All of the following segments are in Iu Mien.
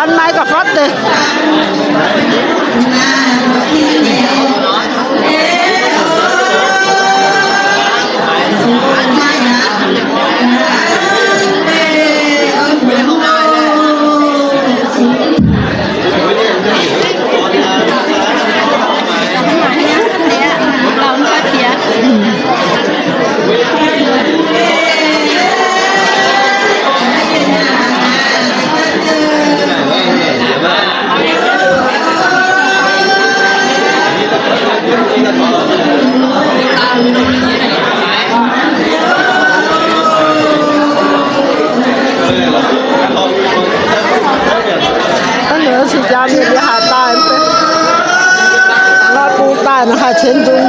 An maiv gauh fatv deix. Hnangv naaiv cing jaa mienh yie haaix daaih, lorz bung daaih naaic haih cien nzung.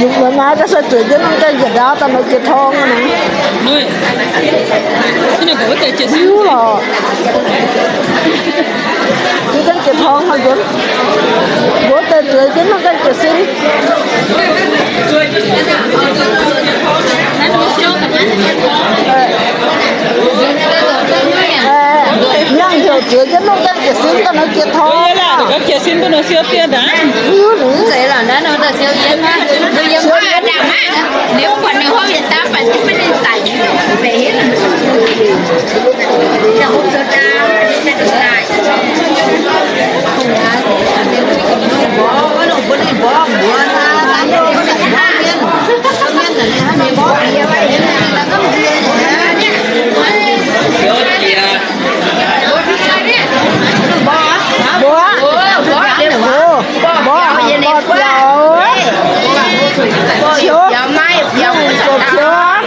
Yungz muonz naaiv ga'sie zueiz jienv norm gaengh jiex ndaauv daaih nor jiex torngv aqv. Hiuv lorqc. Jiex gaengh jiex torngv nor nzuonx. Mbuo deix zueiz jienv norm gaengh jiex sin. Mienh heuc zueiz jienv norm gaengh jiex sin daaih nor jiex torngv. Hiuv lorqc. Mbuo, mbuo, mbuo, mbuo biaux, ciouv, zoux ciouv,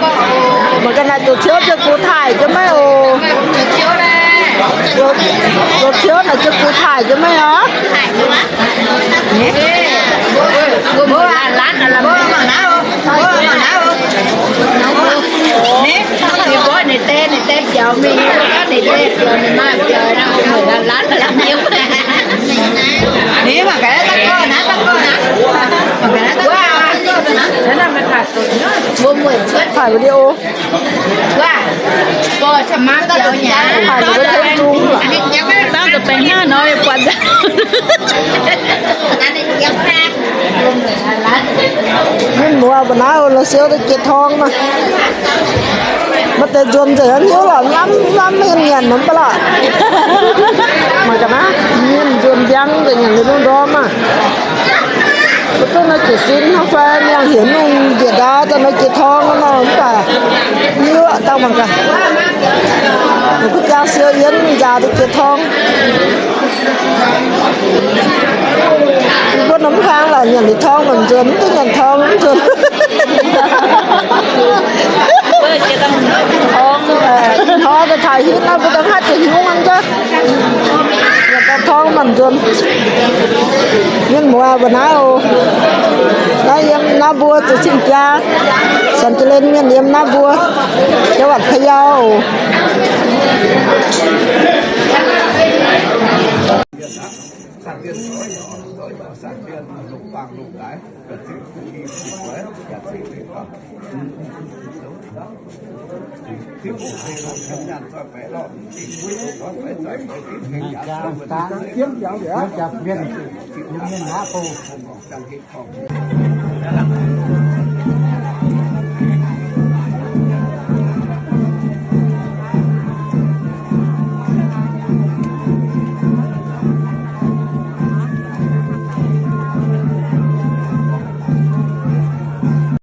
mbuo ga'naaiv zoux ciouv ziouc gux taaih jienv maiv oc. Zoux ciouv naaic ziouc gux taaih jienv maiv oc. Ni mangc gaax, da'gorn naaiv, da'gorn naaiv. Mangc gaax, da'gorn naaiv.ถ่ายวิดีโอ ถ่ายวิดีโอ Dangh da'baengx hnangv nor yie buatc. Mienh muoz mbuo naaiv oc, la'siou daaih jiex torngv nor. Maaih deix nzuonx nzengc, hiuv lorqc, lamh lamh mienh nyanc nor mv baac lorqc. Mangc gaax naaiv, mienh nzuonx mbiangv nzengc nyanc liuz lungh ndorm maah. Mbuo duqv nor jiex sin hnangv fai mienh hienx lungh njiec ndaauv daaih nor jiex torngv nor mv baac hiuv dangh mangc gaax. Mbuo jaa siou yienv nzaaux daaih jiex torngv. Mbuo norm hlang lorqc, nyanc liuz torngv mv nzuonx, mv duqv nyanc torngv mv nzuonx. Ih hnoi daaih taux hitv nor, mbuo daaih haaix ziouc hiuv hnangv jaax. Nyanc daaih torngv mv nzuonx. Mienh muoz mbuo naaiv oc. Naaiv yiem naaiv mbuo zuqc cing jaa. Sanx jiex len mienh yiem naaiv mbuo, จังหวัดพะเยา oc.